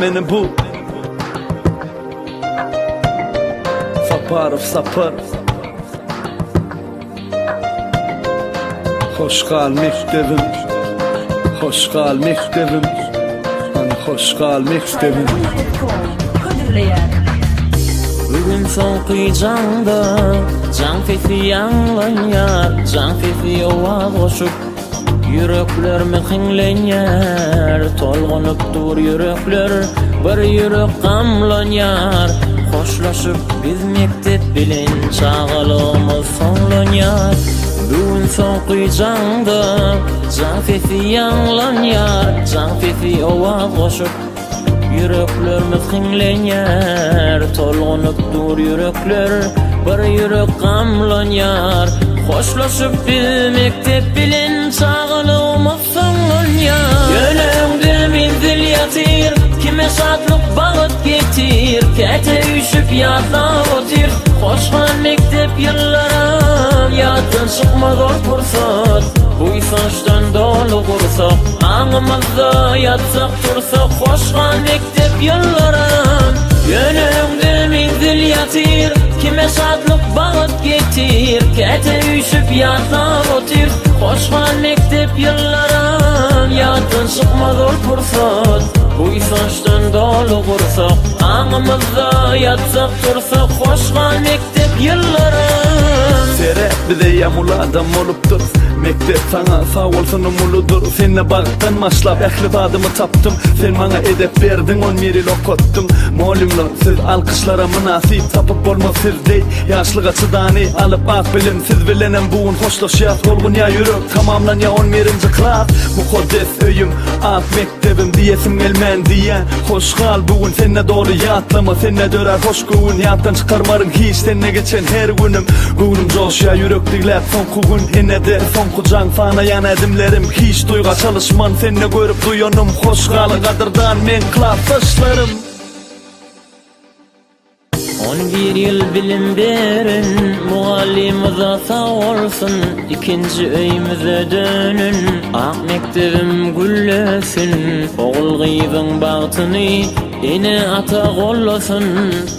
Meni bu Saparow Sapar Hoş gal mekdebim Hoş gal mekdebim Hany hoş gal mekdebim Hödürleýär. Bu gün soňky jaňda jaň sesi ýaňlanýar, jaň sesi owaz goşup ýüreklerimiz hiňlenýär, tolgunyp dur ýürekler, bir ýürek gamlanýar. Hoşlaşyp biz mekdep bilen çagalygymyz soňlanýar. Bu gün soňky jaňda jaň sesi ýaňlanýar, jaň sesi owaz goşup Ýüreklerimiz hiňlenýär, tolgunyp dur ýürekler, bir ýürek gamlanýar. Hoşlaşyp biz mekdep bilen çagalygymyz soňlanýar. Ýöne öňde menzil ýatyr, kime şatlyk bagt getir, käte üýşüp ýatlap otyr. Hoş gal mekdep ýyllaram, ýatdan çykmaz ol pursat, buýsançdan doly gursak, aňymyzda ýatsak, Tursak hoş gal mekdep ýyllaram Ýöne öňde menzil ýatyr Kime şatlyk bagt getir Käte üýşüp ýatlap otyr Hoş gal mekdep ýyllaram Ýatdan çykmaz ol pursat Buýsançdan doly gursak Aňymyzda ýatsak tursak Hoş gal mekdep ýyllaram Seret biz eýýäm uly adam bolupdyrys Mekdep saňa sag bolsunym uludyr Sende bagtdan başlap ähli zadymy tapdym Sen maňa edep berdiň on bir ýyl okatdyň Mugallymlar siz alkyşlara mynasyp Tapyp bolmaz siz deý ýaşlyga çydany Alyp ak bilim siz bilenem bu gün hoşlaşýas Tolgunýar ýürek tamamlanýar on birinji klas Mukaddes öýüm ak mekdebim diýesim gelmän diýýän Hoş gal bu gün sende doly ýatlama Sende dörär hoş göwün ýatdan çykarmaryn hiç Sende geçen her günüm Göwnüm joşýar ýürek digläp soňky gün Ene-de soňky jaň sanaýan ädimlerim Hiç duýga çalyşman sende görüp duýanym Hoş galyň gadyrdan meň klasdaşlarym. On bir ýyl bilim beren mugallymyza sag bolsun, ikinji öýümize dönen ak mekdebim güllesin, ogul-gyzyň bagtyny ene-ata gollasyn,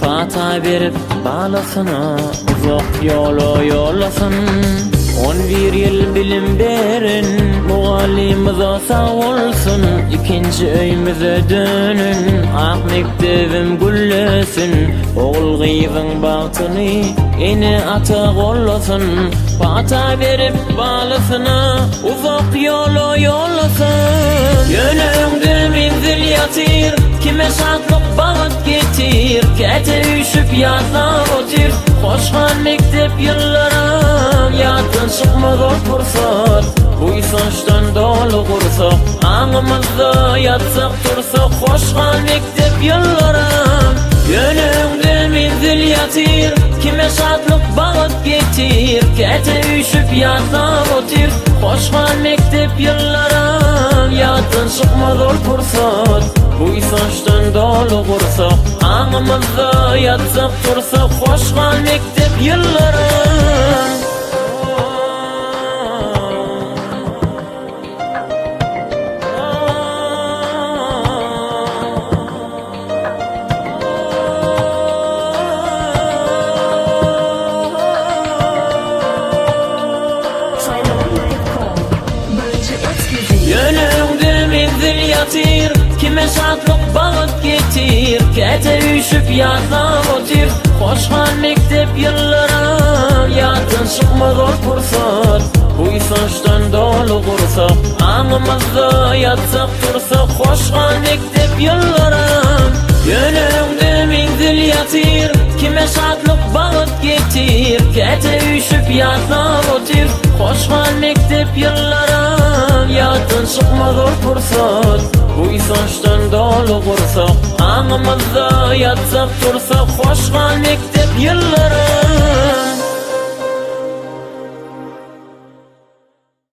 pata berip balasyna uzak ýola ýollasyn. On bir ýyl bilim beren mugallymyza sag bolsun, ikinji öýümize dönen ak mekdebim güllesin, ogul-gyzyň bagtyny ene-ata gollasyn, pata berip balasyna uzak ýola ýollasyn. Ýöne öňde menzil ýatyr, kime şatlyk, bagt getir, käte üýşüp ýatlap otyr, hoş gal mekdep ýyllaram, ýatdan çykmaz ol pursat, buýsançdan doly gursak, aňymyzda ýatsak, tursak, hoş gal mekdep ýyllaram. Ýöne öňde menzil ýatyr, kime şatlyk, bagt getir, käte üýşüp ýatlap otyr, hoş gal mekdep ýyllaram, ýatdan çykmaz ol pursat, buýsançdan doly gursak, aňymyzda ýatsak, tursak, hoş gal mekdep ýyllaram. Ýöne öňde menzil ýatyr, Kime şatlyk, bagt getir, Käte üýşüp ýatlap otyr, Hoş gal mekdep ýyllaram, Ýatdan çykmaz ol pursat, Buýsançdan doly gursak, Aňymyzda ýatsak, tursak, Hoş gal mekdep ýyllaram. Ýöne öňde menzil ýatyr, Kime şatlyk, bagt getir, Käte üýşüp ýatlap otyr, Hoş gal mekdep ýyllaram, Ýatdan çykmaz ol pursat, Buýsançdan doly gursak, Aňymyzda ýatsak, tursak, Hoş gal mekdep ýyllaram.